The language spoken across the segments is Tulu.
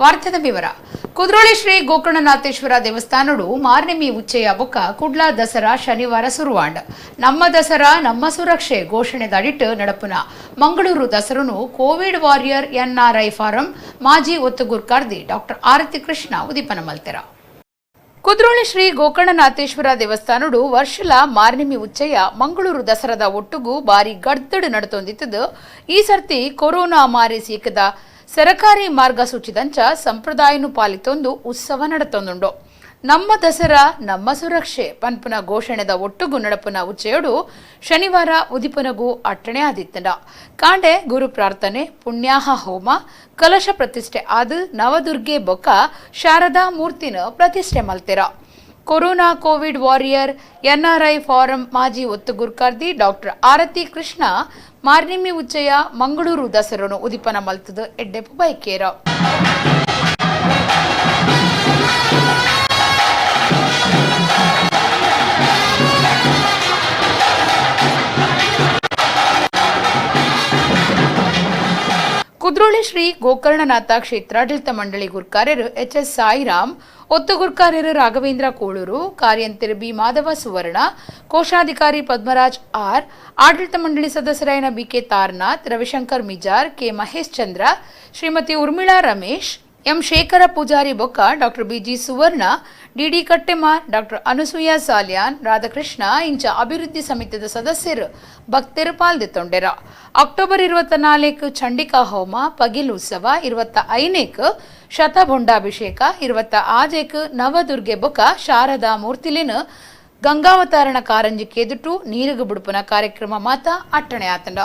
ವಾರ್ತೆದ ವಿವರ. ಕುದ್ರೋಳಿ ಶ್ರೀ ಗೋಕರ್ಣನಾಥೇಶ್ವರ ದೇವಸ್ಥಾನಡು ಮಾರ್ನೆಮಿ ಉಚ್ಚಯ ಬೊಕ್ಕ ಕುಡ್ಲ ದಸರಾ ಶನಿವಾರ ಸುರುವಾಂಡ್. ನಮ್ಮ ದಸರಾ ನಮ್ಮ ಸುರಕ್ಷೆ ಘೋಷಣೆದಡಿಟ್ಟು ನಡಪುನ ಮಂಗಳೂರು ದಸರನು ಕೋವಿಡ್ ವಾರಿಯರ್ ಎನ್ಆರ್ಐ ಫಾರಂ ಮಾಜಿ ಒತ್ತುಗುರ್ಕಾರ್ದಿ ಡಾಕ್ಟರ್ ಆರತಿ ಕೃಷ್ಣ ಉದೀಪನ ಮಲ್ತೆರ. ಕುದ್ರೋಳಿ ಶ್ರೀ ಗೋಕರ್ಣನಾಥೇಶ್ವರ ದೇವಸ್ಥಾನಡು ವರ್ಷಲ ಮಾರ್ನೆಮಿ ಉಚ್ಚಯ ಮಂಗಳೂರು ದಸರಾದ ಒಟ್ಟುಗು ಬಾರಿ ಗಡ್ದಡು ನಡತೊಂದಿತ್ತದು. ಈ ಸರ್ತಿ ಕೊರೋನಾ ಮಾರಿ ಸೀಕದ ಸರಕಾರಿ ಮಾರ್ಗಸೂಚಿದಂಚ ಸಂಪ್ರದಾಯನು ಪಾಲಿತೊಂದು ಉತ್ಸವ ನಡತೊಂದುಂಡು. ನಮ್ಮ ದಸರಾ ನಮ್ಮ ಸುರಕ್ಷೆ ಪನ್ಪುನ ಘೋಷಣೆದ ಒಟ್ಟುಗು ನಡಪುನ ಉಚ್ಚೆಯಡು ಶನಿವಾರ ಉದಿಪನಗು ಅಟ್ಟಣೆ ಆದಿತ್ತಂಡ. ಕಾಂಡೆ ಗುರು ಪ್ರಾರ್ಥನೆ, ಪುಣ್ಯಾಹ ಹೋಮ, ಕಲಶ ಪ್ರತಿಷ್ಠೆ ಆದ ನವದುರ್ಗೆ ಬೊಕ್ಕ ಶಾರದಾ ಮೂರ್ತಿನ ಪ್ರತಿಷ್ಠೆ ಮಲ್ತೆರ. Corona Covid warrior NRI forum ಮಾಜಿ ಒತ್ತು ಗುರ್ಕಾರ್ದಿ ಡಾಕ್ಟರ್ ಆರತಿ ಕೃಷ್ಣ ಮಾರ್ನಿಮಿ ಉಚ್ಚಯ ಮಂಗಳೂರು ದಸರನು ಉದಿಪನ ಮಲ್ತದ ಎಡ್ಡೆಪು ಬೈಕೇರ. ಕುದ್ರೋಳಿ ಶ್ರೀ ಗೋಕರ್ಣನಾಥ ಕ್ಷೇತ್ರಾಡಳಿತ ಮಂಡಳಿ ಗುರ್ಕಾರ್ಯರು ಎಚ್ ಎಸ್ ಸಾಯಿರಾಮ್, ಒತ್ತು ಗುರ್ಕಾರ್ಯರು ರಾಘವೇಂದ್ರ ಕೋಳೂರು, ಕಾರ್ಯಂತೆರು ಬಿ ಮಾಧವ ಸುವರ್ಣ, ಕೋಶಾಧಿಕಾರಿ ಪದ್ಮರಾಜ್ ಆರ್, ಆಡಳಿತ ಮಂಡಳಿ ಸದಸ್ಯರಾಯನ BK Taranath, Ravishankar Mijar, K Mahesh Chandra, Shrimati Urmila Ramesh, M Shekhara Pujari Bokka, doctor BG Suvarna, DD Kattemar, doctor Anusuya Salian, Radhakrishna ಇಂಚ ಅಭಿವೃದ್ಧಿ ಸಮಿತಿಯ ಸದಸ್ಯರು ಭಕ್ತರು ಪಾಲ್ದೆತ್ತೊಂಡೆರ. ಅಕ್ಟೋಬರ್ 24 ಚಂಡಿಕಾ ಹೋಮ, ಪಗಿಲ್ ಉತ್ಸವ, 25 ಶತಭೊಂಡಾಭಿಷೇಕ, 26 ನವದುರ್ಗೆ ಬೊಕ್ಕ ಶಾರದಾ ಮೂರ್ತಿಲಿನ ಗಂಗಾವತಾರಣ ಕಾರಂಜಿ ಕೇದುಟು ನೀರುಗು ಬುಡುಪುನ ಕಾರ್ಯಕ್ರಮ ಮಾತ ಅಟ್ಟಣೆ ಆತಂಡ.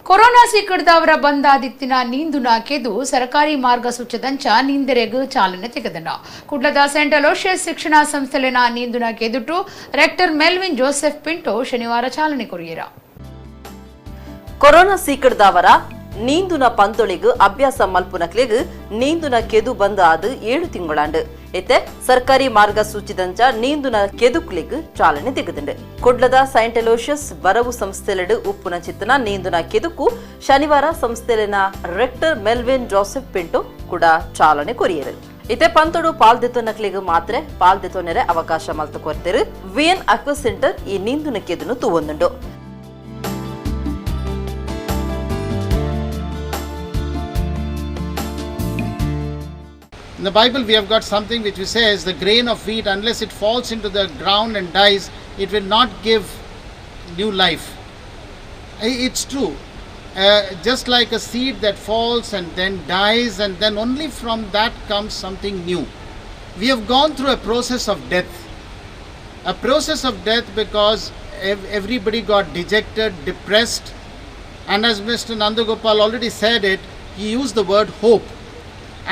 ಕೊರೋನಾ ಸೀಕಡ್ದವರ ಬಂದಾದಿತ್ತಿನ ನೀಂದುನ ಕೆದು ಸರ್ಕಾರಿ ಮಾರ್ಗಸೂಚದಂಚ ನೀಂದೆರೆಗು ಚಾಲನೆ ತೆಗೆದನ. ಕುಡ್ಲದ ಸೆಂಟ್ ಅಲೋಷಿಯಸ್ ಶಿಕ್ಷಣ ಸಂಸ್ಥೆಲಿನ ನೀಂದುನ ಕೆದುಟು ರೆಕ್ಟರ್ ಮೆಲ್ವಿನ್ ಜೋಸೆಫ್ ಪಿಂಟೋ ಶನಿವಾರ ಚಾಲನೆ ಕೊರಿಯರ. ಕೊರೋನಾ ಸೀಕಡ್ದವರ ನೀಂದುನ ಪಂತೊಳಿಗು ಅಭ್ಯಾಸ ಮಲ್ಪುನಕ್ಲೆಗು ನೀಂದುನ ಕೆದು ಬಂದ ಆದು 7 ತಿಂಗಳಾಂಡು ಇತ್ತೆ ಸರ್ಕಾರಿ ಮಾರ್ಗಸೂಚಿದಂಚ ನೀಂದುನ ಕೆದುಕ್ಲೆಗು ಚಾಲನೆ ತೆಗೆದುಂಡು. ಕುಡ್ಲದ ಸೈಂಟ್ ಅಲೋಷಿಯಸ್ ಬರವು ಸಂಸ್ಥೆಲೆಡು ಉಪ್ಪುನ ಚಿತ್ತನ ನೀಂದುನ ಕೆದುಕು ಶನಿವಾರ ಸಂಸ್ಥೆಲಿನ ರೆಕ್ಟರ್ ಮೆಲ್ವಿನ್ ಜೋಸೆಫ್ ಪಿಂಟೋ ಕೂಡ ಚಾಲನೆ ಕೊರಿಯರು. ಇತ್ತೆ ಪಂತೊಡು ಪಾಲ್ದೆತ್ತೊನಕ್ಲೆಗು ಮಾತ್ರ ಪಾಲ್ದೆತ್ತೊನೆರೆ ಅವಕಾಶ ಮಲ್ತು ಕೊರ್ತೆರು. ವಿಎನ್ ಅಕ್ವಾ ಸೆಂಟರ್ ಈ ನೀಂದುನ ಕೆದುನು ತೂವೊಂದುಂಡು. In the Bible we have got something which says the grain of wheat, unless it falls into the ground and dies, it will not give new life. It's true. Just like a seed that falls and then dies, and then only from that comes something new. We have gone through a process of death. A process of death because everybody got dejected, depressed, and as Mr. Nandagopal already said it, he used the word hope.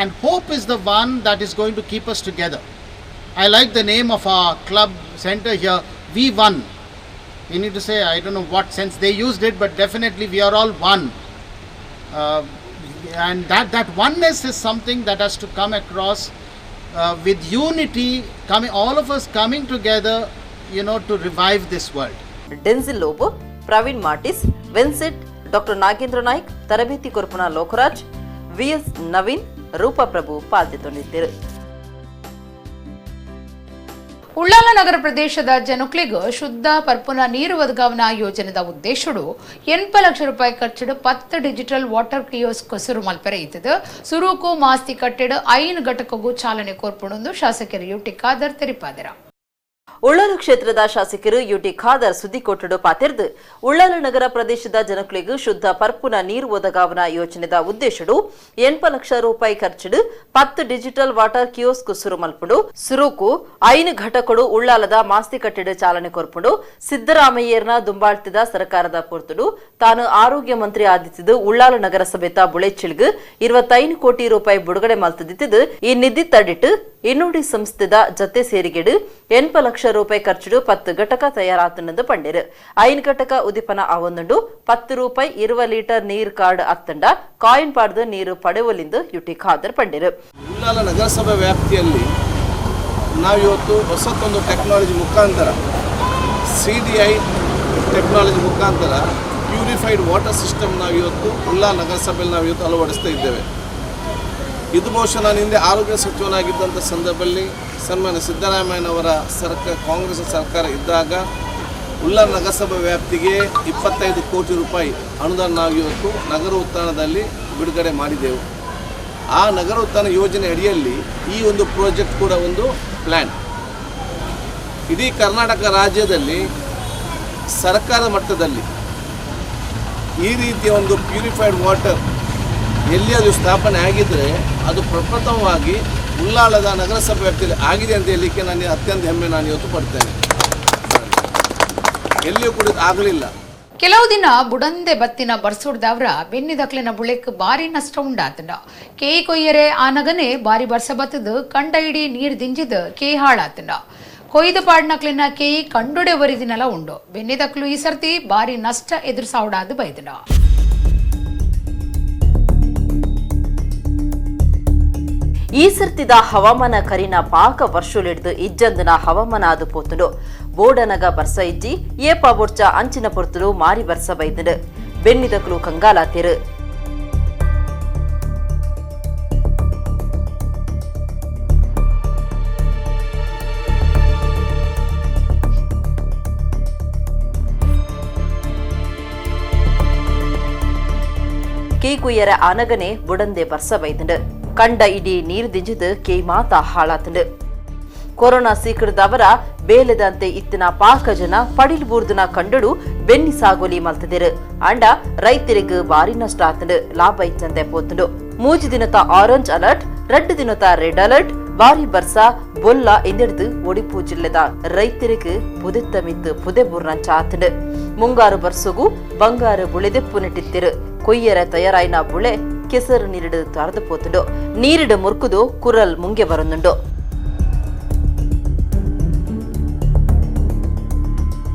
And hope is the one that is going to keep us together. I like the name of our club center here, We One. We need to say, I don't know what sense they used it, but definitely we are all one. And that oneness is something that has to come across with unity, all of us coming together, you know, to revive this world. Denzil Lobo, Praveen Martis, Vincent, Dr. Nagendra Naik, Tarabeti Korpuna Lokaraj, V.S. Naveen, Roopa Prabhu ಪಾಲ್ಗೊಂಡಿದ್ದರು. ಉಳ್ಳಾಲ ನಗರ ಪ್ರದೇಶದ ಜನಕ್ಲೆಗ್ ಶುದ್ಧ ಪರ್ಪುನ ನೀರು ಒದಗಾವನ ಯೋಜನೆದ ಉದ್ದೇಶಡು 80 ಲಕ್ಷ ರೂಪಾಯಿ ಖರ್ಚುಡು 10 ಡಿಜಿಟಲ್ ವಾಟರ್ ಕಿಯೋಸ್ಕ್ ಸುರು ಮಲ್ಪೆರೆ ಇತ್ತದು. ಸುರುಕು ಮಾಸ್ತಿ ಕಟ್ಟೆಡು 5 ಘಟಕಗೂ ಚಾಲನೆ ಕೋರ್ಪುಣೊಂದು ಶಾಸಕರು ಯುಟಿ ಖಾದರ್ ತೆರಿಪಾದರ. ಉಳ್ಳಾಲ ಕ್ಷೇತ್ರದ ಶಾಸಕರು ಯುಟಿ ಖಾದರ್ ಸುದ್ದಿಕೋಟಡು ಪಾತೆರ್ದು ಉಳ್ಳಾಲ ನಗರ ಪ್ರದೇಶದ ಜನಕುಲೆಗ್ ಶುದ್ಧ ಪರ್ಪುನ ನೀರು ಒದಗಾವನ ಯೋಜನೆದ ಉದ್ದೇಶಡು 8 ಲಕ್ಷ ರೂಪಾಯಿ ಖರ್ಚಿಡು 10 ಡಿಜಿಟಲ್ ವಾಟರ್ ಕಿಯೋಸ್ಕ್ ಸುರು ಮಲ್ಪುಂಡು. ಸುರುಕು 5 ಘಟಕಡು ಉಳ್ಳಾಲದ ಮಾಸ್ತಿ ಕಟ್ಟಡ ಚಾಲನೆ ಕೊರ್ಪುಂಡು. ಸಿದ್ದರಾಮಯ್ಯರ್ನ ದುಂಬಾಳ್ತಿದ ಸರ್ಕಾರದ ಪೊರ್ತುಡು ತಾನು ಆರೋಗ್ಯ ಮಂತ್ರಿ ಆದಿತ್ತಿದ್ದು ಉಳ್ಳಾಲ ನಗರಸಭೆತ ಬುಳೆಚಿಲ್ಗ್ 25 ಕೋಟಿ ರೂಪಾಯಿ ಬಿಡುಗಡೆ ಮಲ್ತದಿತ್ತಿದ್ದು ಈ ನಿಧಿ ತಡಿಟ್ಟು ಇನ್ನೋಡಿ ಸಂಸ್ಥೆದ ಜತೆ ಸೇರಿಗೆಡು 8 ಲಕ್ಷ ರೂಪಾಯಿ ಖರ್ಚುಡು 10 ಘಟಕ ತಯಾರಾತನಂದು ಪಂಡಿರು. 5 ಘಟಕ ಉದ್ದೀಪನ ಆವೊಂದುಂಡು. 10 ರೂಪಾಯಿ 20 ಲೀಟರ್ ನೀರು ಕಾರ್ಡ್ ಅತ್ತಂಡ ಕಾಯಿನ್ ಪಾಡ್ದು ನೀರು ಪಡೆವಲಿಂದು ಯುಟಿ ಖಾದರ್ ಪಂಡಿರು. ಉಳ್ಳಾಲ ನಗರಸಭೆ ವ್ಯಾಪ್ತಿಯಲ್ಲಿ ನಾವಿವತ್ತು ಹೊಸತೊಂದು ಟೆಕ್ನಾಲಜಿ ಮುಖಾಂತರ CDI ಟೆಕ್ನಾಲಜಿ ಮುಖಾಂತರ ಪ್ಯೂರಿಫೈಡ್ ವಾಟರ್ ಸಿಸ್ಟಮ್ ನಾವಿವತ್ತು ಉಳ್ಳಾಲ ನಗರಸಭೆಯಲ್ಲಿ ನಾವಿವತ್ತು ಅಳವಡಿಸ್ತಾ ಇದ್ದೇವೆ. ಇದು ಬಹುಶಃ ನಾನು ಹಿಂದೆ ಆರೋಗ್ಯ ಸಚಿವನಾಗಿದ್ದಂಥ ಸಂದರ್ಭದಲ್ಲಿ ಸನ್ಮಾನ್ಯ ಸಿದ್ದರಾಮಯ್ಯನವರ ಸರ್ಕಾರ, ಕಾಂಗ್ರೆಸ್ ಸರ್ಕಾರ ಇದ್ದಾಗ ಉಳ್ಳಾಲ ನಗರಸಭೆ ವ್ಯಾಪ್ತಿಗೆ 25 ಕೋಟಿ ರೂಪಾಯಿ ಅನುದಾನ ನಾವು ಇವತ್ತು ನಗರ ಉತ್ಥಾನದಲ್ಲಿ ಬಿಡುಗಡೆ ಮಾಡಿದೆವು. ಆ ನಗರ ಉತ್ಥಾನ ಯೋಜನೆ ಅಡಿಯಲ್ಲಿ ಈ ಒಂದು ಪ್ರಾಜೆಕ್ಟ್ ಕೂಡ ಒಂದು ಪ್ಲ್ಯಾನ್. ಇಡೀ ಕರ್ನಾಟಕ ರಾಜ್ಯದಲ್ಲಿ ಸರ್ಕಾರ ಮಟ್ಟದಲ್ಲಿ ಈ ರೀತಿಯ ಒಂದು ಪ್ಯೂರಿಫೈಡ್ ವಾಟರ್ ಎಲ್ಲಿ ಅದು ಸ್ಥಾಪನೆ ಆಗಿದ್ದರೆ ಅದು ಪ್ರಪ್ರಥಮವಾಗಿ ಉಳ್ಳಾಲದ ನಗರಸಭೆ ವ್ಯಾಪ್ತಿಯಲ್ಲಿ ಆಗಿದೆ ಅಂತ ಹೇಳಲಿಕ್ಕೆ ನಾನು ಅತ್ಯಂತ ಹೆಮ್ಮೆ ನಾನು ಇವತ್ತು ಪಡ್ತೇನೆ. ಎಲ್ಲಿಯೂ ಕೂಡ ಆಗಲಿಲ್ಲ. ಕೆಲವು ದಿನ ಬುಡಂದೆ ಬತ್ತಿನ ಬರ್ಸುಡ್ದವ್ರ ಬೆನ್ನಿದಕ್ಲಿನ ಬುಳೆಕ್ ಬಾರಿ ನಷ್ಟ ಉಂಡಾತಂಡ. ಕೇಯಿ ಕೊಯ್ಯರೆ ಆನಗನೆ ಬಾರಿ ಬರ್ಸ ಬತ್ತದು ಕಂಡ ಇಡೀ ನೀರ್ ದಿಂಜಿದ್ ಕೇಯಿ ಹಾಳಾತಂಡ. ಕೊಯ್ದು ಪಾಡ್ನಕ್ಲಿನ ಕೇಯಿ ಕಂಡುಡೆ ಒರಿದಿನಲ ಉಂಡು. ಬೆನ್ನಿದಕ್ಲು ಈ ಸರ್ತಿ ಬಾರಿ ನಷ್ಟ ಎದುರಿಸಾವಡಾದು ಬೈದನ. ಈ ಸರ್ತಿದ ಹವಾಮಾನ ಕರಿನ ಪಾಕ ವರ್ಷುಲಿಡ್ದು ಇಜ್ಜಂದನ ಹವಾಮಾನ ಅದು ಪೋತುಂಡು. ಬೋಡನಗ ಬರ್ಸ ಇಜ್ಜಿ ಏಪ ಬೊರ್ಚ ಅಂಚಿನ ಪೊರ್ತುಡು ಮಾರಿ ಬರ್ಸ ಬೈದುಂಡು. ಬೆನ್ನಿದಕ್ಲು ಕಂಗಾಲಾತಿರು. ಕೇಕುಯ್ಯರ ಆನಗನೆ ಬುಡಂದೆ ಬರ್ಸ ಬೈದುಂಡು. ಕಂಡ ಇಡೀ ನೀರು ದಿಂಜಿದು ಕೇಯ್ ಮಾತ ಹಾಳಾತಂಡು. ಕೊರೋನಾ ಸೀಕೃದವರ ಬೇಲೆದಂತೆ ಇತ್ತಿನ ಪಾಕ ಜನ ಪಡಿಲ್ ಬೂರ್ದುನ ಕಂಡಡು ಬೆನ್ನಿ ಸಾಗೋಲಿ ಮಲ್ತದಿರು. ಅಂಡ ರೈತರಿಗೆ ಬಾರಿ ನಷ್ಟ ಆತಂಡು. ಲಾಭ ಇಚ್ಚಂದೆ ಪೋತಂಡು. 3 ದಿನದ ಆರೆಂಜ್ ಅಲರ್ಟ್, 2 ದಿನದ ರೆಡ್ ಅಲರ್ಟ್, ಬಾರಿ ಬರ್ಸ ಬೊಲ್ಲ ಎಂದಿಡ್ದು ಒಡಿಪು ಜಿಲ್ಲೆದ ರೈತರಿಗೆ ಪುದೆತ್ತ ಮಿತ್ತು ಪುದೆ ಬೂರ್ನಂಚ ಆತಂಡು. ಮುಂಗಾರು ಬರ್ಸುಗು ಬಂಗಾರು ಬುಳೆದೆಪ್ಪು ನೆಟ್ಟಿತ್ತಿರು. ಕೊಯ್ಯರ ತಯಾರಾಯಿನ ಬುಳೆ ಕೆಸರು ನೀರಿಡು ತರದು ಪೋತುಂಡು. ನೀರಿಡು ಮುರ್ಕುದು ಕುರಲ್ ಮುಂಗೆ ಬರೊಂದುಂಡು.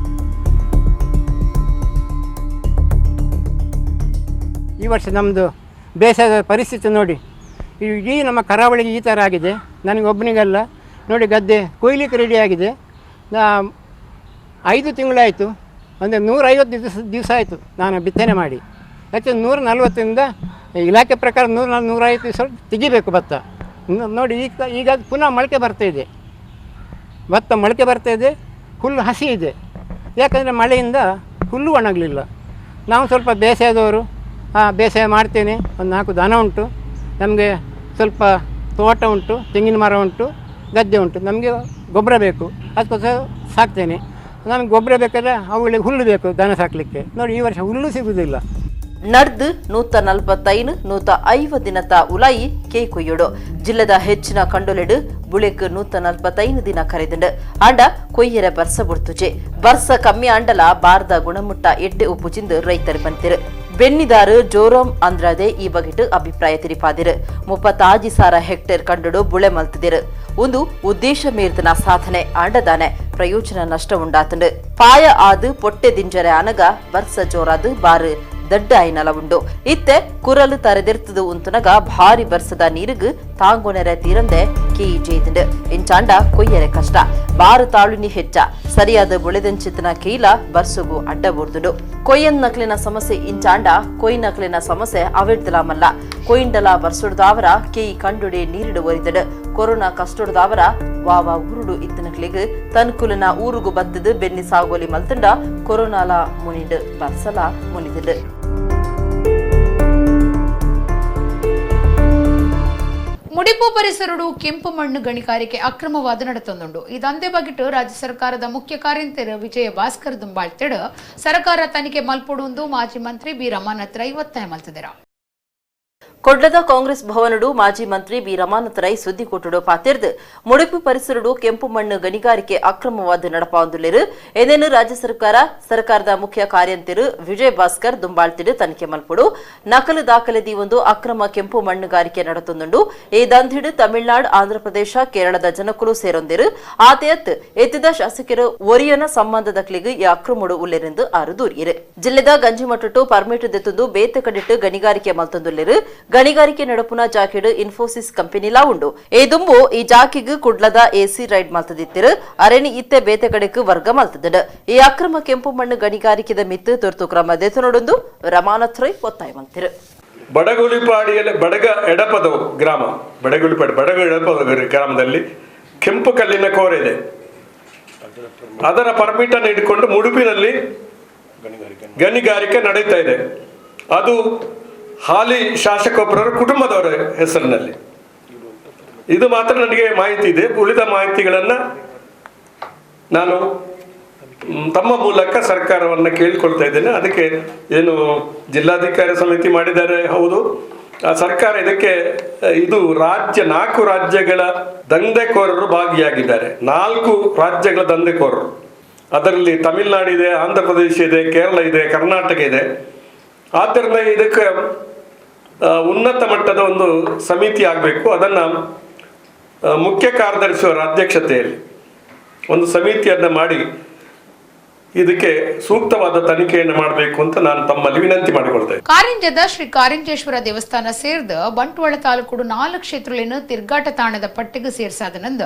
ಈ ವರ್ಷ ನಮ್ಮದು ಬೇಸಾಯದ ಪರಿಸ್ಥಿತಿ ನೋಡಿ, ಇಡೀ ನಮ್ಮ ಕರಾವಳಿಗೆ ಈ ಥರ ಆಗಿದೆ. ನನಗೊಬ್ಬನಿಗಲ್ಲ ನೋಡಿ, ಗದ್ದೆ ಕೊಯ್ಲಿಕ್ಕೆ ರೆಡಿಯಾಗಿದೆ. 5 ತಿಂಗಳಾಯಿತು, ಅಂದರೆ 150 ದಿವಸ ಆಯಿತು ನಾನು ಬಿತ್ತನೆ ಮಾಡಿ. ಯಾಕೆ 140ರಿಂದ ಇಲಾಖೆ ಪ್ರಕಾರ 150 ದಿವಸ ತೆಗಿಬೇಕು ಭತ್ತ. ನೋಡಿ ಈಗ ಈಗ ಪುನಃ ಮೊಳಕೆ ಬರ್ತಾಯಿದೆ, ಭತ್ತ ಮೊಳಕೆ ಬರ್ತಾಯಿದೆ, ಹುಲ್ಲು ಹಸಿ ಇದೆ. ಯಾಕಂದರೆ ಮಳೆಯಿಂದ ಹುಲ್ಲು ಒಣಗಲಿಲ್ಲ. ನಾವು ಸ್ವಲ್ಪ ಬೇಸಾಯದವರು, ಬೇಸಾಯ ಮಾಡ್ತೇನೆ. ಒಂದು 4 ದನ ಉಂಟು ನಮಗೆ, ಸ್ವಲ್ಪ ತೋಟ ಉಂಟು, ತೆಂಗಿನ ಮರ ಉಂಟು, ಗದ್ದೆ ಉಂಟು. ನಮಗೆ ಗೊಬ್ಬರ ಬೇಕು, ಅದಕ್ಕೋಸ್ಕರ ಸಾಕ್ತೇನೆ. ನಮಗೆ ಗೊಬ್ಬರ ಬೇಕಾದರೆ ಅವುಗಳಿಗೆ ಹುಲ್ಲು ಬೇಕು ದನ ಸಾಕಲಿಕ್ಕೆ. ನೋಡಿ ಈ ವರ್ಷ ಹುಲ್ಲು ಸಿಗುವುದಿಲ್ಲ. ನಡ್ದು 145 150 ದಿನದ ಉಲಾಯಿ ಕೇಯ್ ಕೊಯ್ಯೋಡು. ಜಿಲ್ಲೆದ ಹೆಚ್ಚಿನ ಕಂಡೊಲೆಡು ಬುಳೆಕ್ 145 ದಿನ ಕರೆದಂಡು. ಆಂಡ ಕೊಯ್ಯರ ಬರ್ಸ ಬುಡ್ತುಜೆ. ಬರ್ಸ ಕಮ್ಮಿ ಆಂಡಲ ಬಾರ್ದ ಗುಣಮುಟ್ಟ ಎಡ್ಡೆ ಉಪ್ಪು ಚಿಂದು ರೈತರು ಬಂತಿರು. ಬೆನ್ನಿದಾರು ಜೋರಾಮ್ ಅಂದ್ರಾದೆ ಈ ಬಗೆಟ್ ಅಭಿಪ್ರಾಯ ತಿರಿಪಾದಿರು. 35,000 ಹೆಕ್ಟೇರ್ ಕಂಡಡು ಬುಳೆ ಮಲ್ತಿದಿರು. ಒಂದು ಉದ್ದೇಶ ಮೀರ್ದನ ಸಾಧನೆ ಆಂಡದಾನೆ ಪ್ರಯೋಜನ ನಷ್ಟ ಉಂಡಾತಂಡು. ಪಾಯ ಆದು ಪೊಟ್ಟೆ ದಿಂಜರೆ ಅನಗ ಬರ್ಸ ಜೋರಾದು ಬಾರು ದಡ್ಡ ಐನಲ ಉಂಡು. ಇತ್ತೆ ಕುರಲು ತರೆದಿರ್ತದು ಉಂತುನಗ ಭಾರಿ ಬರ್ಸದ ನೀರುಗು ತಾಂಗೊನೆರೆ ತೀರಂದೆ ಕೇಯಿ ಜೇದಿಂಡು. ಇಂಚಾಂಡ ಕೊಯ್ಯರೆ ಕಷ್ಟ. ಬಾರು ತಾಳುನಿ ಹೆಚ್ಚ ಸರಿಯಾದ ಬುಳೆದಂಚಿತನ ಕೀಲ ಬರ್ಸುಗು ಅಡ್ಡ ಬೋರ್ದುಂಡು. ಕೊಯ್ಯನ್ ನಕ್ಲಿನ ಸಮಸ್ಯೆ ಇಂಚಾಂಡ ಕೊಯ್ ನಕ್ಲಿನ ಸಮಸ್ಯೆ ಅವಿಡ್ದಲಾಮಲ್ಲ. ಕೊಯಿಂಡಲ ಬರ್ಸುಡ್ದಾವರ ಕೇಯಿ ಕಂಡುಡೆ ನೀರಿಡು ಒರಿದಡು. ಕೊರೋನಾ ಕಷ್ಟೊಡ್ದಾವರ ವಾವ ಊರುಡು ಇತ್ತನಕ್ಲಿಗ್ ತನ್ಕುಲನ ಊರುಗು ಬತ್ತದು ಬೆನ್ನಿ ಸಾಗೋಲಿ ಮಲ್ತಂಡ ಕೊರೋನಾಲ ಮುನಿಂಡು ಬರ್ಸಲ ಮುನಿದಿಂಡು. ಮುಡಿಪು Odipu ಪರಿಸರಡು ಕೆಂಪು ಮಣ್ಣು ಗಣಿಗಾರಿಕೆ ಅಕ್ರಮವಾದ ನಡೆತೊಂದುಂಡು. ಈ ದಂಧೆ ಬಗೆಟ್ ರಾಜ್ಯ ಸರ್ಕಾರದ ಮುಖ್ಯ ಕಾರ್ಯಂತೆರ್ ವಿಜಯ ಭಾಸ್ಕರ್ ದುಂಬಾಳ್ತೆಡ್ ಸರ್ಕಾರ ತನಿಖೆ ಮಲ್ಪೊಡುಂದು ಮಾಜಿ ಮಂತ್ರಿ ಬಿ ರಮಾನಾಥ್ ರೈ ಒತ್ತಾಯ ಮಲ್ತಿದೆರ. ಕೊಡ್ಲದ ಕಾಂಗ್ರೆಸ್ ಭವನಡು ಮಾಜಿ ಮಂತ್ರಿ ಬಿ ರಮಾನಾಥ್ ರೈ ಸುದ್ದಿಕೊಟ್ಟುಡು ಪಾತಿರ್ದು ಮುಡುಪು ಪರಿಸರಡು ಕೆಂಪು ಮಣ್ಣು ಗಣಿಗಾರಿಕೆ ಅಕ್ರಮವಾದ ನಡಪಾವೊಂದುಲ್ಲೆರ್. ಏನೇನು ರಾಜ್ಯ ಸರ್ಕಾರದ ಮುಖ್ಯ ಕಾರ್ಯಂತೆರ್ ವಿಜಯ ಭಾಸ್ಕರ್ ದುಂಬಾಳ್ತಿಡು ತನಿಖೆ ಮಲ್ಪೊಡು. ನಕಲು ದಾಖಲೆ ಒಂದು ಅಕ್ರಮ ಕೆಂಪು ಮಣ್ಣುಗಾರಿಕೆ ನಡತೊಂದುಂಡು. ಈ ದಂಧೆಡು ತಮಿಳುನಾಡು, ಆಂಧ್ರಪ್ರದೇಶ, ಕೇರಳದ ಜನಕುಲು ಸೇರೊಂದಿರು. ಆತೆಯತ್ ಎತ್ತಿದ ಶಾಸಕರು ಒರಿಯನ ಸಂಬಂಧದಕ್ಲಿಗೆ ಈ ಅಕ್ರಮಡು ಉಲ್ಲೆರೆಂದು ಆರು ದೂರಿಯರು. ಜಿಲ್ಲೆದ ಗಂಜಿಮಟ್ಟು ಪರ್ಮಿಟ್ ದೆತ್ತೊಂದು ಬೇತೆ ಕಡಿಟ್ಟು ಗಣಿಗಾರಿಕೆ ಮಲ್ತೊಂದುಲ್ಲೆರ್. ಗಣಿಗಾರಿಕೆ ನಡಪುನ ಜಾಕೆಡ್ ಇನ್ಫೋಸಿಸ್ ಕಂಪನಿಲಾ ಉಂಡು. ಈ ದುಂಬು ಈ ಜಾಕಿಗ್ ಕುಡ್ಲದ ಎಸಿ ರೈಡ್ ಮಲ್ತದಿತ್ತಿರು. ಅರೆನಿ ಇತ್ತೆ ಬೇತೆ ಕಡೆಕ್ ವರ್ಗ ಮಲ್ತದಡು. ಈ ಅಕ್ರಮ ಕೆಂಪು ಮಣ್ಣು ಗಣಿಗಾರಿಕೆದ ಮಿತ್ತು ತುರ್ತು ಕ್ರಮ ದೆತೊನೊಡೊಂದು ರಮಾನಾಥ್ ರೈ ಒತ್ತಾಯ ಮಲ್ತಿರು. ಬಡಗುಳಿಪಾಡಿಯಲ್ಲಿ ಬಡಗ ಎಡಪದವು ಗ್ರಾಮ, ಬಡಗುಳಿಪಾಡಿ ಬಡಗ ಎಡಪದವು ಗ್ರಾಮದಲ್ಲಿ ಕೆಂಪು ಕಲ್ಲಿನ ಕೋರೆ ಇದೆ. ಅದರ ಪರ್ಮಿಟ್ ಅನ್ನು ಇಟ್ಟುಕೊಂಡು ಮುಡುಪಿನಲ್ಲಿ ಗಣಿಗಾರಿಕೆ ನಡೀತಾ ಇದೆ. ಅದು ಹಾಲಿ ಶಾಸಕೊಬ್ಬರ ಕುಟುಂಬದವರ ಹೆಸರಿನಲ್ಲಿ. ಇದು ಮಾತ್ರ ನನಗೆ ಮಾಹಿತಿ ಇದೆ. ಉಳಿದ ಮಾಹಿತಿಗಳನ್ನು ನಾನು ತಮ್ಮ ಮೂಲಕ ಸರ್ಕಾರವನ್ನು ಕೇಳಿಕೊಳ್ತಾ ಇದ್ದೇನೆ. ಅದಕ್ಕೆ ಏನು ಜಿಲ್ಲಾಧಿಕಾರಿ ಸಮಿತಿ ಮಾಡಿದ್ದಾರೆ, ಹೌದು. ಆ ಸರ್ಕಾರ ಇದಕ್ಕೆ ಇದು ರಾಜ್ಯ 4 ರಾಜ್ಯಗಳ ದಂಧೆಕೋರರು ಭಾಗಿಯಾಗಿದ್ದಾರೆ. 4 ರಾಜ್ಯಗಳ ದಂಧೆಕೋರರು, ಅದರಲ್ಲಿ ತಮಿಳುನಾಡು ಇದೆ, ಆಂಧ್ರ ಪ್ರದೇಶ ಇದೆ, ಕೇರಳ ಇದೆ, ಕರ್ನಾಟಕ ಇದೆ. ಆದ್ದರಿಂದ ಇದಕ್ಕೆ ಉನ್ನತ ಮಟ್ಟದ ಒಂದು ಸಮಿತಿ ಆಗಬೇಕು. ಅದನ್ನು ಮುಖ್ಯ ಕಾರ್ಯದರ್ಶಿಯವರ ಅಧ್ಯಕ್ಷತೆಯಲ್ಲಿ ಒಂದು ಸಮಿತಿಯನ್ನು ಮಾಡಿ ಇದಕ್ಕೆ ಸೂಕ್ತವಾದ ತನಿಖೆಯನ್ನು ಮಾಡಬೇಕು ಅಂತ ನಾನು ತಮ್ಮಲ್ಲಿ ವಿನಂತಿ ಮಾಡಿಕೊಳ್ತೇನೆ. ಕಾರಿಂಜದ ಶ್ರೀ ಕಾರಿಂಜೇಶ್ವರ ದೇವಸ್ಥಾನ ಸೇರಿದ ಬಂಟ್ವಾಳ ತಾಲೂಕು 4 ಕ್ಷೇತ್ರಗಳನ್ನು ತಿರ್ಗಾಟ ತಾಣದ ಪಟ್ಟಿಗೆ ಸೇರ್ಸಾದನಂದ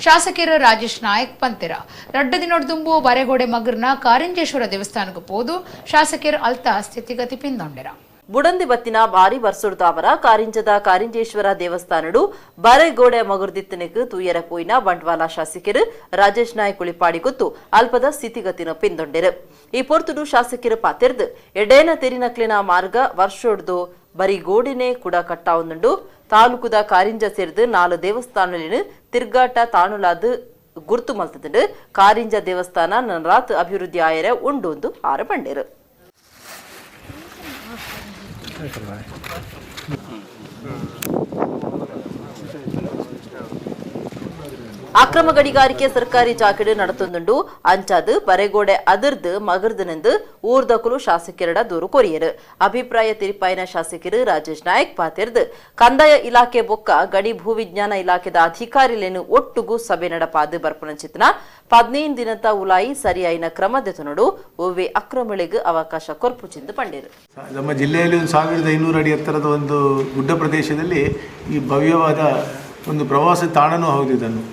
ಶಾಸಕರ ರಾಜೇಶ್ ನಾಯಕ್ ಪಂತೆರ. ರಡ್ಡ ದಿನೊಡ್ದುಂಬು ಬರೆಗೋಡೆ ಮಗರ್ನ ಕಾರಿಂಜೇಶ್ವರ ದೇವಸ್ಥಾನಕ್ಕೆ ಹೋದು ಶಾಸಕರ ಅಲ್ತ ಸ್ಥಿತಿಗತಿ ಪಿಂದೊಂಡೆರ. ಬುಡಂದಿ ಬತ್ತಿನ ಭಾರಿ ವರ್ಷುಡ್ದಾವರ ಕಾರಿಂಜದ ಕಾರಿಂಜೇಶ್ವರ ದೇವಸ್ಥಾನಡು ಬರೆಗೋಡೆ ಮಗುರ್ದಿತ್ತನಿಗೆ ತೂಯರ ಪೋಯಿನ ಬಂಟ್ವಾಲ ಶಾಸಕರು ರಾಜೇಶ್ ನಾಯ್ಕ್ ಉಳಿಪಾಡಿ ಗೊತ್ತು ಅಲ್ಪದ ಸ್ಥಿತಿಗತಿನ ಪಿಂದೊಂಡೆರು. ಈ ಪೊರ್ತುಡು ಶಾಸಕರು ಪಾತೆರ್ದು ಎಡೇನ ತೆರಿನಕ್ಲಿನ ಮಾರ್ಗ ವರ್ಷೊಡ್ದು ಬರಿ ಗೋಡಿನೇ ಕೂಡ ಕಟ್ಟಾವೊಂದುಂಡು. ತಾಲೂಕುದ ಕಾರಿಂಜ ಸೇರಿದು 4 ದೇವಸ್ಥಾನಲಿನ ತಿರ್ಗಾಟ ತಾಣುಲಾದ ಗುರ್ತು ಮಲ್ತದುಂಡು. ಕಾರಿಂಜ ದೇವಸ್ಥಾನ ನನ್ರಾತ್ ಅಭಿವೃದ್ಧಿ ಆಯರೆ ಉಂಡು ಆರು ಬಂಡೇರು. ಅಕ್ರಮ ಗಣಿಗಾರಿಕೆ ಸರ್ಕಾರಿ ಜಾಕೆಡು ನಡತೊಂದುಂಡು. ಅಂಚಾದು ಬರೆಗೋಡೆ ಅದರ್ದು ಮಗರ್ದನೆಂದು ಊರ್ದಕುಲು ಶಾಸಕರಡ ದೂರು ಕೊರಿಯರು. ಅಭಿಪ್ರಾಯ ತಿರಿಪಾಯಿನ ಶಾಸಕರು ರಾಜೇಶ್ ನಾಯ್ಕ್ ಪಾತೆರ್ದು ಕಂದಾಯ ಇಲಾಖೆ ಬೊಕ್ಕ ಗಣಿ ಭೂವಿಜ್ಞಾನ ಇಲಾಖೆದ ಅಧಿಕಾರಿಲೇನು ಒಟ್ಟುಗು ಸಭೆ ನಡಪಾದು ಬರ್ಪುನಂಚಿತನ 15 ದಿನದ ಉಲಾಯಿ ಸರಿಯಾಯಿನ ಕ್ರಮ ದೆತೊನೊಡು ಒವ್ವೆ ಅಕ್ರಮಗಳಿಗೆ ಅವಕಾಶ ಕೊರ್ಪುಚಿಂದು ಪಂಡೇರು. ನಮ್ಮ ಜಿಲ್ಲೆಯಲ್ಲಿ 1500 ಅಡಿ ಎತ್ತರದ ಒಂದು ಗುಡ್ಡ ಪ್ರದೇಶದಲ್ಲಿ ಈ ಭವ್ಯವಾದ ಒಂದು ಪ್ರವಾಸಿ ತಾಣನೂ ಹೌದು. ಇದನ್ನು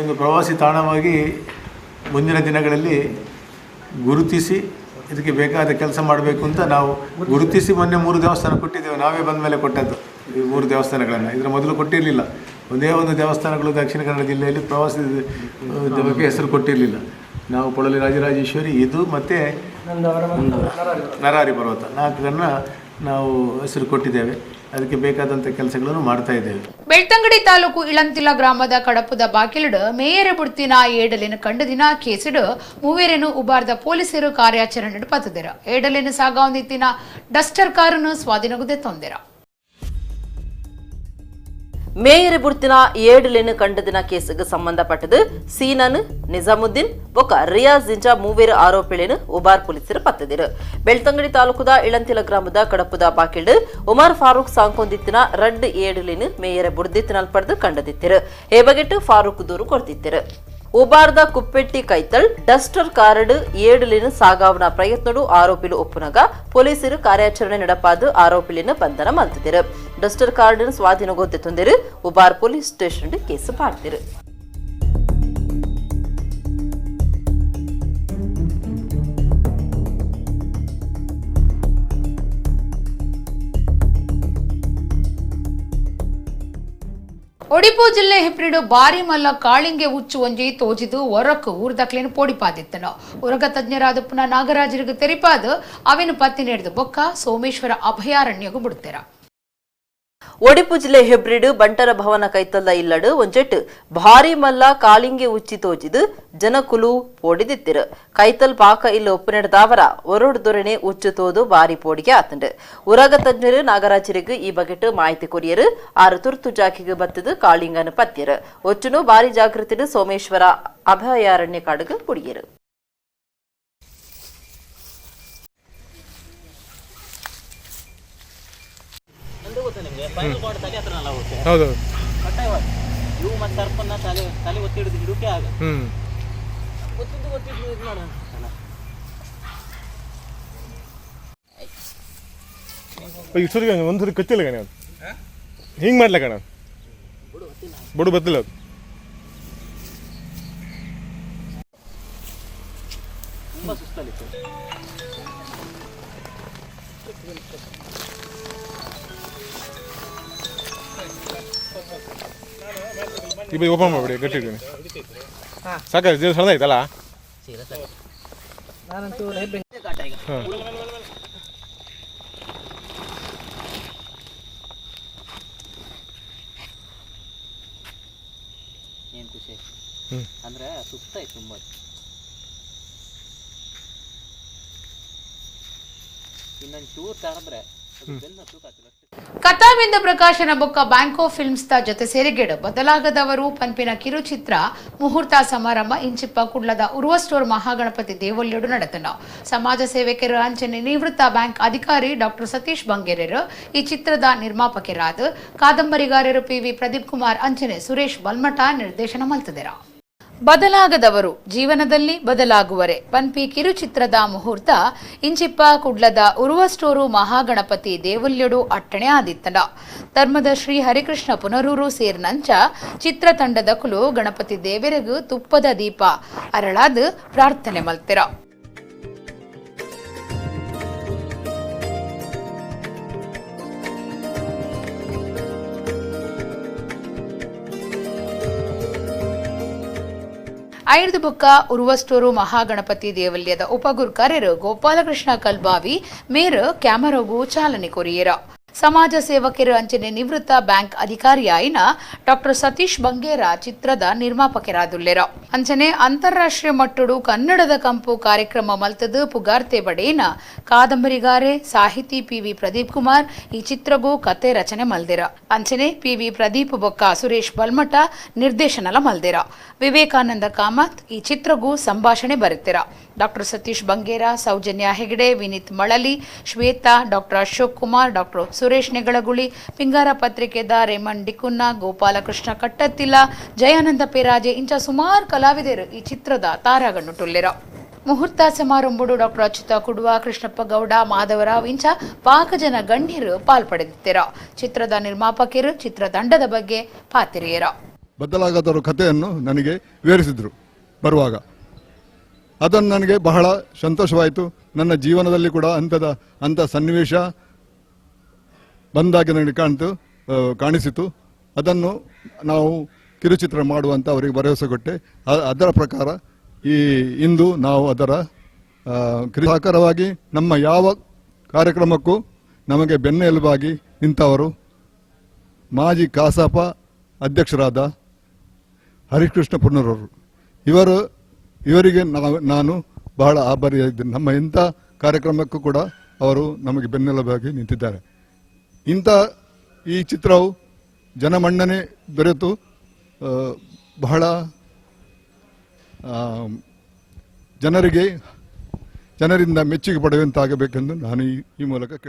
ಒಂದು ಪ್ರವಾಸಿ ತಾಣವಾಗಿ ಮುಂದಿನ ದಿನಗಳಲ್ಲಿ ಗುರುತಿಸಿ ಇದಕ್ಕೆ ಬೇಕಾದ ಕೆಲಸ ಮಾಡಬೇಕು ಅಂತ ನಾವು ಗುರುತಿಸಿ ಮೊನ್ನೆ 3 ದೇವಸ್ಥಾನ ಕೊಟ್ಟಿದ್ದೇವೆ. ನಾವೇ ಬಂದ ಮೇಲೆ ಕೊಟ್ಟದ್ದು ಈ 3 ದೇವಸ್ಥಾನಗಳನ್ನು. ಇದರ ಮೊದಲು ಕೊಟ್ಟಿರಲಿಲ್ಲ. ಒಂದೇ ಒಂದು ದೇವಸ್ಥಾನಗಳು ದಕ್ಷಿಣ ಕನ್ನಡ ಜಿಲ್ಲೆಯಲ್ಲಿ ಪ್ರವಾಸಿ ಬಗ್ಗೆ ಹೆಸರು ಕೊಟ್ಟಿರಲಿಲ್ಲ. ನಾವು ಪೊಳಲಿ ರಾಜರಾಜೇಶ್ವರಿ ಇದು ಮತ್ತು ನರಹರಿ ಪರ್ವತ 4 ನಾವು ಹೆಸರು ಕೊಟ್ಟಿದ್ದೇವೆ. ಅದಕ್ಕೆ ಬೇಕಾದಂಥ ಕೆಲಸಗಳನ್ನು ಮಾಡ್ತಾ ಇದ್ದೇವೆ. ಬೆಳ್ತಂಗಡಿ ತಾಲೂಕು ಇಳಂತಿಲ ಗ್ರಾಮದ ಕಡಪದ ಬಾಕಿಲಡು ಮೇಯರ ಬುಡ್ತಿನ ಏಡಲಿನ ಕಂಡ ದಿನ ಕೇಸಿಡು ಮೂವೇರೇನು ಉಬಾರ್ದ ಪೊಲೀಸರು ಕಾರ್ಯಾಚರಣೆ ಪತ್ತದಿರ. ಏಡಲಿನ ಸಾಗಾವಂದಿತ್ತಿನ ಡಸ್ಟರ್ ಕಾರನ್ನು ಸ್ವಾಧೀನಗುದೆ ತೊಂದಿರ. ಮೇಯರ್ ಬುಡ್ತಿನ ಏಡಲಿನ ಕಂಡದಿನ ಕೇಸುಗೆ ಸಂಬಂಧಪಟ್ಟದು ಸೀನನ್, ನಿಜಾಮುದ್ದೀನ್ ಬೊಕ ರಿಯಾಜ್ ಇಂಚ ಮೂವೇರು ಆರೋಪಿಗಳನ್ನು ಉಬಾರ್ ಪೊಲೀಸರು ಪತ್ತದಿರು. ಬೆಳ್ತಂಗಡಿ ತಾಲೂಕುದ ಇಳಂತಿಲ ಗ್ರಾಮದ ಕಡಪುದ ಬಾಕಿಲ್ಡು ಉಮರ್ ಫಾರೂಕ್ ಸಾಂಕೊಂದಿತ್ತಿನ ರಡ್ಡು ಏಡಲಿನ ಮೇಯರ ಬುಡ್ದಿತ್ತಿನಲ್ಪಡ್ದು ಕಂಡದಿತ್ತಿರು. ಈ ಬಗೆಟ್ ಫಾರೂಕ್ ದೂರು ಕೊಡ್ತಿತ್ತಿರು. ಉಬಾರ್ದ ಕುಪ್ಪೆಟ್ಟಿ ಕೈತಲ್ ಡಸ್ಟರ್ ಕಾರ್ಡ್ ಏಡಲಿನ ಸಾಗಾವನ ಪ್ರಯತ್ನಡು ಆರೋಪಿಲು ಒಪ್ಪುನಗ ಪೊಲೀಸರು ಕಾರ್ಯಾಚರಣೆ ನಡಪಾದು ಆರೋಪಿಲಿನ ಬಂಧನ ಮಲ್ತಿದ್ದರು. ಡಸ್ಟರ್ ಕಾರ್ಡ್ ಸ್ವಾಧೀನಗೊತ್ತೆ ತೊಂದಿರು. ಉಬಾರ್ police station case ಪಾಡ್ತಿರು. ಒಡಿಪು ಜಿಲ್ಲೆ ಹಿಪ್ರಿಡು ಬಾರಿ ಮಲ್ಲ ಕಾಳಿಂಗೆ ಉಚ್ಚು ಒಂಜಿ ತೋಜಿದು ಒರಕು ಊರ್ದಕ್ಲೇನು ಪೋಡಿಪಾದಿತ್ತನು. ಉರಗ ತಜ್ಞರಾದ ಪುನಃ ನಾಗರಾಜರಿಗೆ ತೆರಿಪಾದು ಅವಿನ ಪತ್ತಿ ನೀಡಿದ ಬೊಕ್ಕ ಸೋಮೇಶ್ವರ ಅಭಯಾರಣ್ಯಗೂ ಬಿಡುತ್ತೀರ. Odipu ಜಿಲ್ಲೆ ಹೆಬ್ರಿಡ್ ಬಂಟರ ಭವನ ಕೈತಲ್ಲ ಇಲ್ಲಡು ಒಂಜೆಟ್ ಭಾರಿ ಮಲ್ಲ ಕಾಲಿಂಗೆ ಉಚ್ಚಿ ತೋಜಿದು ಜನಕುಲು ಪೋಡಿದಿತ್ತಿರು. ಕೈತಲ್ ಪಾಕ ಇಲ್ಲ ಒಪ್ಪುನೆಡ್ದಾವರ ಒರಡು ದೊರೆನೆ ಉಚ್ಚು ತೋದು ಭಾರಿ ಪೋಡಿಗೆ ಆತಂಡು. ಉರಗ ತಜ್ಞರು ನಾಗರಾಜರಿಗೆ ಈ ಬಗೆಟ್ ಮಾಹಿತಿ ಕೊರಿಯರು. ಆರು ತುರ್ತು ಜಾಕಿಗೆ ಬತ್ತದು ಕಾಳಿಂಗನ ಪತ್ಯರು. ಒಚ್ಚುನು ಭಾರಿ ಜಾಗೃತಿಡು ಸೋಮೇಶ್ವರ ಅಭಯಾರಣ್ಯ ಕಾಡುಗೆ ಪುಡಿಯರು. ಹೌದು ಇವು ಮತ್ತೆ ಸರ್ಪನ್ನ ತಲೆ ತಲೆ ಒತ್ತಿ ಹಿಡಿದು ಹಿಡುಕೆ ಆಗ ಗೊತ್ತಿದ್ದು ಗೊತ್ತಿದ್ದು ಇದು ಮಾಡೋಣ. ಇಷ್ಟೊತ್ತಿಗೆ ಒಂದ್ಸರಿ ಕಚ್ಚಿಲ್ಲ ಕಣೆ ಅದು, ಹಿಂಗೆ ಮಾಡ್ಲ ಕಣ, ಬಡು ಬತ್ತಿಲ್ಲ ಅದು. ತುಂಬ ಸುಸ್ತಲ್ಲಿತ್ತು. ಈ ಬೈ ಓಪನ್ ಮಾಡಿಬಿಡಿ, ಗಟ್ಟಿ ಇದ್ದೀನಿ ಸಾಕಾಯ್ತು. ಜೀವ ಸಣ್ಣ ಆಯ್ತಲ್ಲ. ಹಾಂ ಏನು ಖುಷಿ ಅಂದ್ರೆ ಸುಸ್ತಾಯ್ತು ತುಂಬ. ಇನ್ನೊಂದು ಚೂರು ತಡೆದ್ರೆ ಅದು ಬೆನ್ನು ತೂಕ. ಕಥಾಬಿಂದು ಪ್ರಕಾಶನ ಬೊಕ್ಕ ಬ್ಯಾಂಕೋ ಫಿಲ್ಮ್ಸ್ the ಜೊತೆ ಸೇರಿಗೆಡು ಬದಲಾಗದವರು ಪನ್ಪಿನ ಕಿರುಚಿತ್ರ ಮುಹೂರ್ತ ಸಮಾರಂಭ ಇಂಚಿಪ್ಪ ಕುಡ್ಲದ ಉರ್ವ ಸ್ಟೋರ್ ಮಹಾಗಣಪತಿ ದೇವಲ್ಯಡು ನಡೆತನ. ಸಮಾಜ ಸೇವಕರು ಅಂಚನೆ ನಿವೃತ್ತ ಬ್ಯಾಂಕ್ ಅಧಿಕಾರಿ ಡಾಕ್ಟರ್ ಸತೀಶ್ ಬಂಗೇರರು ಈ ಚಿತ್ರದ ನಿರ್ಮಾಪಕರಾದ ಕಾದಂಬರಿಗಾರರು ಪಿ ವಿ ಪ್ರದೀಪ್ ಕುಮಾರ್ ಅಂಚನೆ ಸುರೇಶ್ ಬಲ್ಮಠ ನಿರ್ದೇಶನ ಮಲ್ತದೆರ. ಬದಲಾಗದವರು ಜೀವನದಲ್ಲಿ ಬದಲಾಗುವರೆ ಪನ್ಪಿ ಕಿರುಚಿತ್ರದ ಮುಹೂರ್ತ ಇಂಚಿಪ್ಪ ಕುಡ್ಲದ ಉರುವ ಸ್ಟೋರು ಮಹಾಗಣಪತಿ ದೇವಲ್ಯಡು ಅಟ್ಟಣೆ ಆದಿತ್ತನ. ಧರ್ಮದ ಶ್ರೀ ಹರಿಕೃಷ್ಣ ಪುನರೂರು ಸೇರ್ನಂಚ ಚಿತ್ರತಂಡದ ಕುಲು ಗಣಪತಿ ದೇವರಿಗೂ ತುಪ್ಪದ ದೀಪ ಅರಳಾದ ಪ್ರಾರ್ಥನೆ ಮಲ್ತಿರ. ಐದು ಬೊಕ್ಕ ಉರುವಸ್ಟೋರು ಮಹಾಗಣಪತಿ ದೇವಲ್ಯದ ಉಪಗುರ್ಕಾರ್ಯರು ಗೋಪಾಲಕೃಷ್ಣ ಕಲ್ಬಾವಿ ಮೇರು ಕ್ಯಾಮರೋಗು ಚಾಲನೆ ಕೊರಿಯರ. ಸಮಾಜ ಸೇವಕರು ಅಂಚನೆ ನಿವೃತ್ತ ಬ್ಯಾಂಕ್ ಅಧಿಕಾರಿಯಾಯಿನ ಡಾಕ್ಟರ್ ಸತೀಶ್ ಬಂಗೇರ ಚಿತ್ರದ ನಿರ್ಮಾಪಕರಾದುಲ್ಲೆರ. ಅಂಚನೆ ಅಂತಾರಾಷ್ಟ್ರೀಯ ಮಟ್ಟಡು ಕನ್ನಡದ ಕಂಪು ಕಾರ್ಯಕ್ರಮ ಮಲ್ತದು ಪುಗಾರ್ತೆ ಬಡೇನ ಕಾದಂಬರಿಗಾರೆ ಸಾಹಿತಿ ಪಿ ವಿ ಪ್ರದೀಪ್ ಕುಮಾರ್ ಈ ಚಿತ್ರಗೂ ಕತೆ ರಚನೆ ಮಲ್ದಿರ. ಅಂಚನೆ ಪಿ ವಿ ಪ್ರದೀಪ್ ಬೊಕ್ಕ ಸುರೇಶ್ ಬಲ್ಮಠ ನಿರ್ದೇಶನಲ ಮಲ್ದಿರ. ವಿವೇಕಾನಂದ ಕಾಮತ್ ಈ ಚಿತ್ರಗೂ ಸಂಭಾಷಣೆ ಬರುತ್ತೀರ. Doctor Satish Bangera, Soujanya Hegde, Vineeth Malali, Shweta, doctor Ashok Kumar, doctor Suresh Negalaguli, Pingara ಪತ್ರಿಕೆದ Raymond D'Cunha, Gopalakrishna ಕಟ್ಟತ್ತಿಲ್ಲ, Jayananda Peraje ಇಂಚ ಸುಮಾರು ಕಲಾವಿದರು ಈ ಚಿತ್ರದ ತಾರಾಗಣ್ಣುಟುಲ್ಲಿರ. ಮುಹೂರ್ತ ಸಮಾರಂಭಡು ಡಾಕ್ಟರ್ ಅಚ್ಯುತ ಕುಡುವ, ಕೃಷ್ಣಪ್ಪ ಗೌಡ, ಮಾಧವರಾವ್ ಇಂಚ ಪಾಕಜನ ಗಣ್ಯರು ಪಾಲ್ಪಡೆದಿತ್ತಿರ. ಚಿತ್ರದ ನಿರ್ಮಾಪಕರು ಚಿತ್ರತಂಡದ ಬಗ್ಗೆ ಪಾತಿರಿಯರ. ಬದಲಾಗದವರು ಕಥೆಯನ್ನು ನನಗೆ ವಿವರಿಸಿದರು ಬರುವಾಗ, ಅದನ್ನು ನನಗೆ ಬಹಳ ಸಂತೋಷವಾಯಿತು. ನನ್ನ ಜೀವನದಲ್ಲಿ ಕೂಡ ಅಂಥ ಸನ್ನಿವೇಶ ಬಂದಾಗ ನನಗೆ ಕಾಣಿಸಿತು. ಅದನ್ನು ನಾವು ಕಿರುಚಿತ್ರ ಮಾಡುವಂಥ ಅವರಿಗೆ ಭರವಸೆ ಕೊಟ್ಟೆ. ಅದರ ಪ್ರಕಾರ ಈ ಇಂದು ನಾವು ಅದರ ಸಹಕಾರವಾಗಿ ನಮ್ಮ ಯಾವ ಕಾರ್ಯಕ್ರಮಕ್ಕೂ ನಮಗೆ ಬೆನ್ನೆಲುಬಾಗಿ ನಿಂತವರು ಮಾಜಿ ಕಸಾಪ ಅಧ್ಯಕ್ಷರಾದ ಹರಿಕೃಷ್ಣ ಪುನರವರು. ಇವರಿಗೆ ನಾನು ಬಹಳ ಆಭಾರಿಯಾಗಿದ್ದೇನೆ. ನಮ್ಮ ಇಂಥ ಕಾರ್ಯಕ್ರಮಕ್ಕೂ ಕೂಡ ಅವರು ನಮಗೆ ಬೆನ್ನೆಲುಬಾಗಿ ನಿಂತಿದ್ದಾರೆ. ಇಂಥ ಈ ಚಿತ್ರವು ಜನಮನ್ನಣೆ ದೊರೆತು ಬಹಳ ಜನರಿಂದ ಮೆಚ್ಚುಗೆ ಪಡೆಯುವಂತಾಗಬೇಕೆಂದು ನಾನು ಈ ಮೂಲಕ ಕೇಳಿ